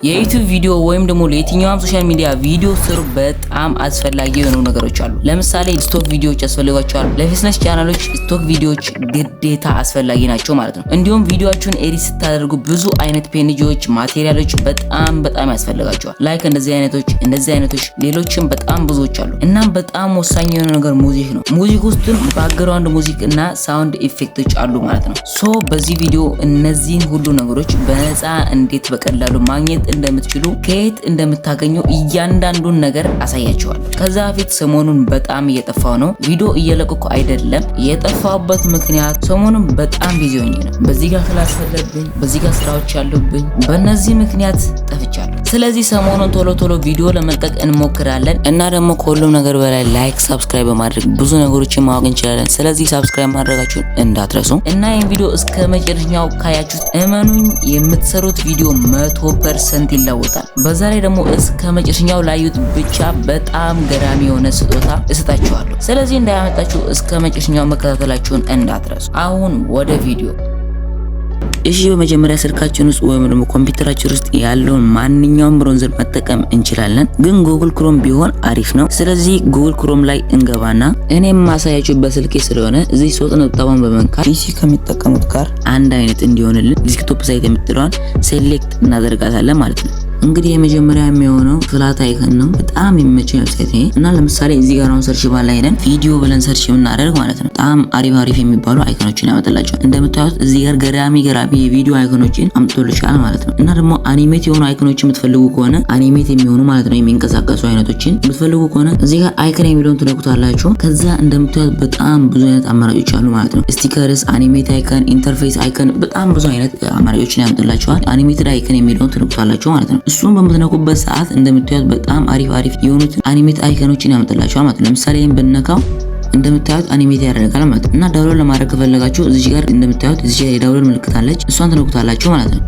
የ YouTube ቪዲዮ ወይም ደግሞ ለየትኛውም social media ቪዲዮ ስሩ በጣም አስፈላጊ የሆኑ ነገሮች አሉ። ለምሳሌ stock ቪዲዮዎች ያስፈልጓቸዋል። ለ business ቻናሎች stock ቪዲዮዎች ግዴታ አስፈላጊ ናቸው ማለት ነው። እንዲሁም ቪዲዮአችሁን edit ስታደርጉ ብዙ አይነት PNG ዎች፣ material ኦች በጣም በጣም ያስፈልጋቸዋል። Like እንደዚህ አይነቶች፣ እንደዚህ አይነቶች፣ ሌሎችም በጣም ብዙዎች አሉ። እናም በጣም ወሳኝ የሆነ ነገር music ነው። Music ውስጥም background music እና sound effect ኦች አሉ ማለት ነው። So በዚህ ቪዲዮ እነዚህን ሁሉ ነገሮች በነፃ እንዴት በቀላሉ ማግኘት እንደምትችሉ፣ ከየት እንደምታገኙ እያንዳንዱን ነገር አሳያችኋለሁ። ከዛ በፊት ሰሞኑን በጣም እየጠፋሁ ነው። ቪዲዮ እየለቀኩ አይደለም። የጠፋሁበት ምክንያት ሰሞኑን በጣም busy ሆኜ ነው። በዚህ ጋር class አለብኝ፣ በዚህ ጋር ስራዎች ያሉብኝ፣ በእነዚህ ምክንያት ጠፍቻለሁ። ስለዚህ ሰሞኑን ቶሎ ቶሎ ቪዲዮ ለመልቀቅ እንሞክራለን እና ደግሞ ከሁሉም ነገር በላይ like፣ subscribe በማድረግ ብዙ ነገሮችን ማወቅ እንችላለን። ስለዚህ subscribe ማድረጋችሁን እንዳትረሱ እና ይህን ቪዲዮ እስከ መጨረሻው ካያችሁት እመኑኝ የምትሰሩት ቪዲዮ 100% ይለወጣል። በዛ ላይ ደግሞ እስከ መጨረሻው ላዩት ብቻ በጣም ገራሚ የሆነ ስጦታ እሰጣችኋለሁ። ስለዚህ እንዳያመልጣችሁ እስከ መጨረሻው መከታተላችሁን እንዳትረሱ። አሁን ወደ ቪዲዮ። እሺ፣ በመጀመሪያ ስልካችን ውስጥ ወይም ደግሞ ኮምፒውተራችን ውስጥ ያለውን ማንኛውም browser መጠቀም እንችላለን፣ ግን Google Chrome ቢሆን አሪፍ ነው። ስለዚህ Google Chrome ላይ እንገባና እኔ የማሳያችሁ በስልኬ ስለሆነ እዚህ ሶስት ነጠብጣቧን በመንካት PC ከሚጠቀሙት ጋር አንድ አይነት እንዲሆንልን desktop site የምትለዋን select እናደርጋታለን ማለት ነው። እንግዲህ የመጀመሪያ የሚሆነው Flaticon ነው። በጣም የሚመቸኝ website ይሄ እና ለምሳሌ እዚህ ጋር አሁን search bar ላይ ሄደን ቪዲዮ ብለን search የምናደርግ ማለት ነው፣ በጣም አሪፍ አሪፍ የሚባሉ icon ኦችን ያመጣላችኋል። እንደምታዩት እዚህ ጋር ገራሚ ገራሚ የቪዲዮ icon ኦችን አምጥቶልሻል ማለት ነው። እና ደግሞ animate የሆኑ icon ኦችን የምትፈልጉ ከሆነ፣ animate የሚሆኑ ማለት ነው፣ የሚንቀሳቀሱ አይነቶችን የምትፈልጉ ከሆነ እዚህ ጋር icon የሚለውን ትነኩታላችሁ። ከዛ እንደምታዩት በጣም ብዙ አይነት አማራጮች አሉ ማለት ነው። Stickers፣ animate icon፣ interface icon፣ በጣም ብዙ አይነት አማራጮችን ያመጣላችኋል። Animated icon የሚለውን ትነኩታላችሁ ማለት ነው። እሱን በምትነኩበት ሰዓት እንደምታዩት በጣም አሪፍ አሪፍ የሆኑትን animate icon ኦችን ያመጣላችኋል ማለት ነው። ለምሳሌ ይህን ብነካው እንደምታዩት animate ያደርጋል ማለት ነው። እና download ለማድረግ ከፈለጋችሁ እዚህ ጋር እንደምታዩት እዚህ ጋር የ download ምልክት አለች። እሷን ትነኩታላችሁ ማለት ነው።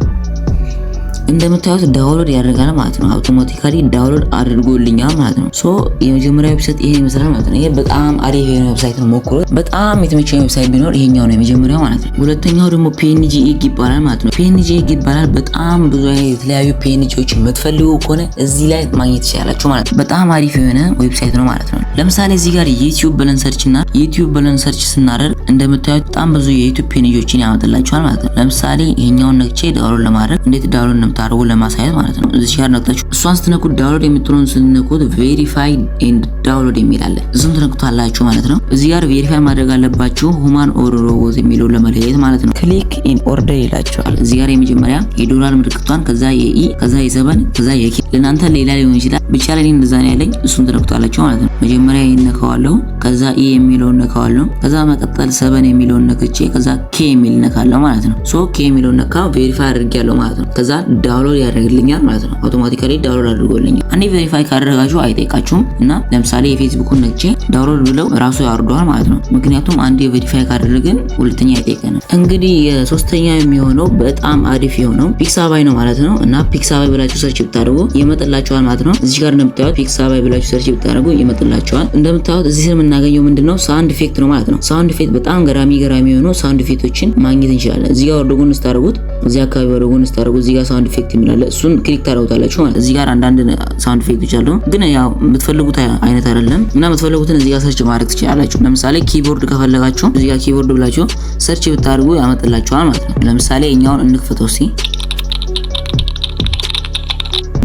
እንደምታዩት download ያደርጋል ማለት ነው። Automatically download አድርጎልኛል ማለት ነው። So የመጀመሪያ website ይሄን ይመስላል ማለት ነው። ይሄ በጣም አሪፍ የሆነ website ነው፣ ሞክሩት። በጣም የተመቸኝ website ቢኖር ይሄኛው ነው የመጀመሪያው ማለት ነው። ሁለተኛው ደግሞ PNG Egg ይባላል ማለት ነው። PNG Egg ይባላል። በጣም ብዙ አይነት የተለያዩ PNG ዎች የምትፈልጉ ከሆነ እዚህ ላይ ማግኘት ትችላላችሁ ማለት ነው። በጣም አሪፍ የሆነ website ነው ማለት ነው። ለምሳሌ እዚህ ጋር YouTube ብለን search እና YouTube ብለን search ስናደርግ እንደምታዩት በጣም ብዙ የ YouTube PNG ዎችን ያመጣላችኋል ማለት ነው። ለምሳሌ ይሄኛውን ነክቼ download ለማድረግ፣ እንዴት download እንደምታደርጉ ለማሳየት ማለት ነው። እዚህ ጋር ነክታችሁ እሷን ስትነኩት፣ download የምትለውን ስትነኩት verify and download የሚል አለ። እሱን ትነኩታላችሁ ማለት ነው። እዚህ ጋር verify ማድረግ አለባችሁ human or robot የሚለው ለመለየት ማለት ነው። Click in order ይላችኋል። እዚህ ጋር የመጀመሪያ የዶላር ምልክቷን፣ ከዛ የ E፣ ከዛ የ seven፣ ከዛ የ K፣ ለእናንተ ሌላ ሊሆን ይችላል፣ ብቻ ለኔ እንደዛ ነው ያለኝ። እሱን ትነኩታላችሁ ማለት ነው። መጀመሪያ ይሄን ነካዋለሁ፣ ከዛ E የሚለውን ነካዋለሁ፣ ከዛ መቀጠል seven የሚለውን ነክቼ ከዛ K የሚል ነካለሁ ማለት ነው። So K የሚለውን ነካ፣ verify አድርጌያለሁ ማለት ነው። ከዛ download ያደርግልኛል ማለት ነው። Automatically download አድርጎልኛል። አንዴ verify ካደረጋችሁ አይጠይቃችሁም እና ለምሳሌ የፌስቡክን ነክቼ download ብለው ራሱ ያወርደዋል ማለት ነው። ምክንያቱም አንዴ verify ካደረግን ሁለተኛ አይጠይቀንም። እንግዲህ የሶስተኛ የሚሆነው በጣም አሪፍ የሆነው Pixabay ነው ማለት ነው። እና Pixabay ብላችሁ search ብታደርጉ ይመጣላችኋል ማለት ነው። እዚህ ጋር እንደምታዩት Pixabay ብላችሁ search ብታደርጉ ይመጣላችኋል። እንደምታዩት እዚህ ስር የምናገኘው ምንድነው? Sound effect ነው ማለት ነው። Sound effect በጣም ገራሚ ገራሚ የሆኑ sound effect ኦችን ማግኘት እንችላለን። እዚህ ጋር ወደ ጎን ስታደርጉት፣ እዚህ አካባቢ ወደ ጎን ስታደርጉት እዚህ ጋር sound effect የሚል አለ። እሱን click ታደርጉታላችሁ ማለት። እዚህ ጋር አንዳንድ sound effect ኦች አሉ፣ ግን ያው የምትፈልጉት አይነት አይደለም እና የምትፈልጉትን እዚህ ጋር search ማድረግ ትችላላችሁ። ለምሳሌ keyboard ከፈለጋችሁ እዚህ ጋር keyboard ብላችሁ search ብታደርጉ ያመጣላችኋል ማለት ነው። ለምሳሌ እኛውን እንክፈተው እስኪ።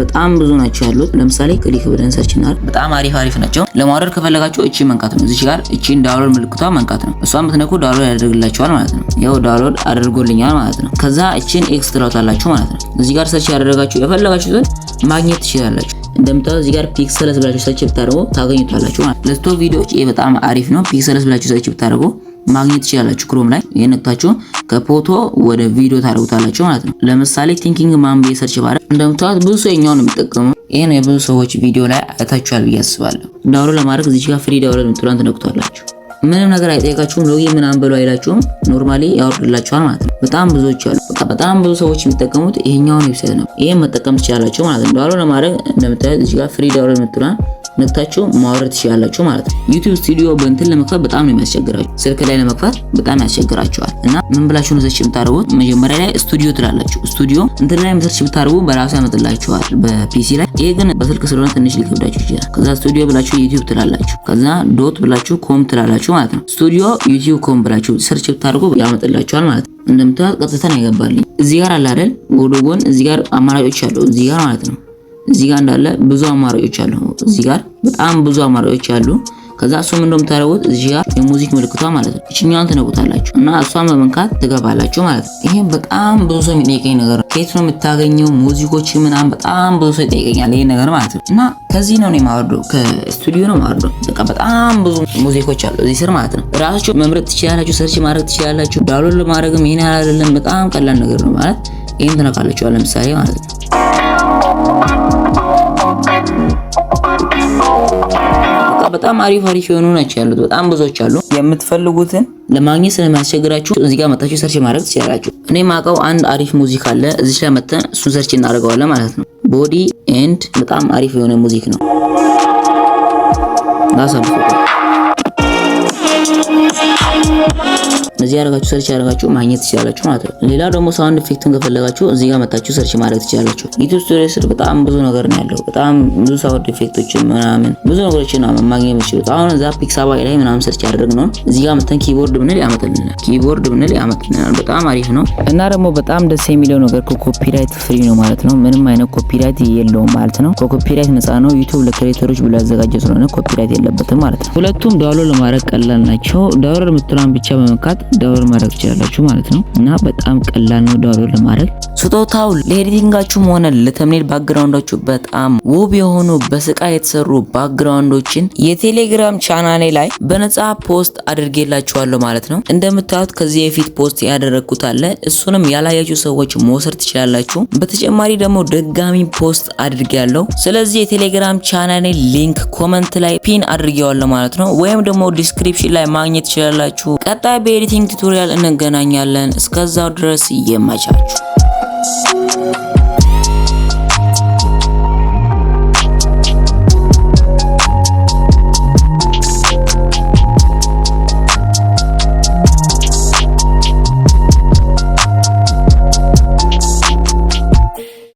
በጣም ብዙ ናቸው ያሉት። ለምሳሌ click ብለን search እናድርግ። በጣም አሪፍ አሪፍ ናቸው። ለማውረድ ከፈለጋችሁ እቺ መንካት ነው። እዚህ ጋር እቺን download ምልክቷ መንካት ነው። እሷን ብትነኩ download ያደርግላችኋል ማለት ነው። ያው download አድርጎልኛል ማለት ነው። ከዛ እቺን X ትላታላችሁ ማለት ነው። እዚህ ጋር search ያደረጋችሁ የፈለጋችሁትን ማግኘት ትችላላችሁ። እንደምታዩት እዚህ ጋር Pixels ብላችሁ search ብታደርጉ ታገኙታላችሁ ማለት ነው። ለ stock ቪዲዮዎች ይሄ በጣም አሪፍ ነው። Pixels ብላችሁ search ብታደርጉ ማግኘት ትችላላችሁ። Chrome ላይ ይሄን ነክታችሁ ከፎቶ ወደ ቪዲዮ ታደርጉታላችሁ ማለት ነው። ለምሳሌ thinking man ብዬ search ባደርግ እንደምታዩት ብዙ ሰው የኛውን ነው የሚጠቀመው። ይሄ ነው፣ የብዙ ሰዎች ቪዲዮ ላይ አይታችኋል ብዬ አስባለሁ። Download ለማድረግ እዚህ ጋር free download የምትለዋን ትነኩታላችሁ። ምንም ነገር አይጠይቃችሁም። Login ምናምን ብሎ አይላችሁም። Normally ያወርድላችኋል ማለት ነው። በጣም ብዙዎች አሉ። በቃ በጣም ብዙ ሰዎች የሚጠቀሙት ይሄኛውን website ነው። ይሄን መጠቀም ትችላላችሁ ማለት ነው። Download ለማድረግ እንደምታዩት እዚህ ጋር free download የምትለዋን ነክታችሁ ማውረድ ትችላላችሁ ማለት ነው። YouTube Studio በእንትን ለመክፈት በጣም ነው የሚያስቸግራችሁ። ስልክ ላይ ለመክፈት በጣም ያስቸግራችኋል። እና ምን ብላችሁ ነው search የምታደርጉት? መጀመሪያ ላይ ስቱዲዮ ትላላችሁ። ስቱዲዮ እንትን ላይ search ብታደርጉ በራሱ ያመጥላችኋል በ PC ላይ። ይሄ ግን በስልክ ስለሆነ ትንሽ ሊከብዳችሁ ይችላል። ከዛ ስቱዲዮ ብላችሁ YouTube ትላላችሁ። ከዛ dot ብላችሁ com ትላላችሁ ማለት ነው። Studio YouTube com ብላችሁ search ብታደርጉ ያመጥላችኋል ማለት ነው። እንደምታዩት ቀጥታ ነው የገባልኝ። እዚህ ጋር አለ አይደል? ወደ ጎን እዚህ ጋር አማራጮች አሉ። እዚህ ጋር ማለት ነው። እዚህ ጋር እንዳለ ብዙ አማራጮች አሉ። እዚህ ጋር በጣም ብዙ አማራጮች አሉ። ከዛ እሱም እንደምታደርጉት እዚህ ጋር የ music ምልክቷ ማለት ነው፣ እችኛዋን ትነኩታላችሁ እና እሷን በመንካት ትገባላችሁ ማለት ነው። ይሄ በጣም ብዙ ሰው የሚጠይቀኝ ነገር ነው። ከየት ነው የምታገኘው music ኦች ምናምን? በጣም ብዙ ሰው ይጠይቀኛል ይሄ ነገር ማለት ነው። እና ከዚህ ነው የማወርደው፣ ከስቱዲዮ ነው የማወርደው። በቃ በጣም ብዙ music ኦች አሉ እዚህ ስር ማለት ነው። ራሳችሁ መምረጥ ትችላላችሁ፣ search ማድረግ ትችላላችሁ። Download ለማድረግም ይሄን ያህል አይደለም፣ በጣም ቀላል ነገር ነው ማለት። ይሄን ትነካላችሁ ለምሳሌ ማለት ነው። በጣም አሪፍ አሪፍ የሆኑ ናቸው ያሉት። በጣም ብዙዎች አሉ። የምትፈልጉትን ለማግኘት ስለሚያስቸግራችሁ እዚህ ጋር መጣችሁ search ማድረግ ትችላላችሁ። እኔ ማውቀው አንድ አሪፍ music አለ። እዚህ ላይ መተን እሱን search እናደርገዋለን ማለት ነው። Body and በጣም አሪፍ የሆነ music ነው። ላሳልፈው። እነዚህ ያደረጋችሁ search ያደረጋችሁ ማግኘት ትችላላችሁ ማለት ነው። ሌላው ደግሞ sound effect ን ከፈለጋችሁ እዚህ ጋር መጣችሁ search ማድረግ ትችላላችሁ። YouTube Studio ስር በጣም ብዙ ነገር ነው ያለው። በጣም ብዙ sound effect ኦችን ምናምን ብዙ ነገሮችን ነው ማግኘት የምትችሉት። አሁን እዛ Pixabay ላይ ምናምን search ያደረግነውን እዚህ ጋር መተን keyboard ብንል ያመጣልናል። Keyboard ብንል ያመጣልናል። በጣም አሪፍ ነው። እና ደግሞ በጣም ደስ የሚለው ነገር copyright free ነው ማለት ነው። ምንም አይነት copyright የለውም ማለት ነው። ከ copyright ነፃ ነው። YouTube ለ creator ኦች ብሎ ያዘጋጀ ስለሆነ copyright የለበትም ማለት ነው። ሁለቱም download ለማድረግ ቀላል ናቸው። Download የምትለዋን ብቻ በመንካት download ማድረግ ትችላላችሁ ማለት ነው። እና በጣም ቀላል ነው download ለማድረግ። ስጦታው ለ editing ኣችሁም ሆነ ለ thumbnail background ኦቹ በጣም ውብ የሆኑ በስቃይ የተሰሩ background ኦችን የቴሌግራም ቻናሌ ላይ በነፃ post አድርጌላችኋለሁ ማለት ነው። እንደምታዩት ከዚህ በፊት post ያደረግኩት አለ። እሱንም ያላያችሁ ሰዎች መውሰድ ትችላላችሁ። በተጨማሪ ደግሞ ድጋሚ post አድርጌያለሁ። ስለዚህ የቴሌግራም ቻናሌ link comment ላይ pin አድርጌዋለሁ ማለት ነው። ወይም ደግሞ description ላይ ማግኘት ትችላላችሁ። ቀጣይ በ editing tutorial እንገናኛለን። እስከዛው ድረስ ይመቻችሁ።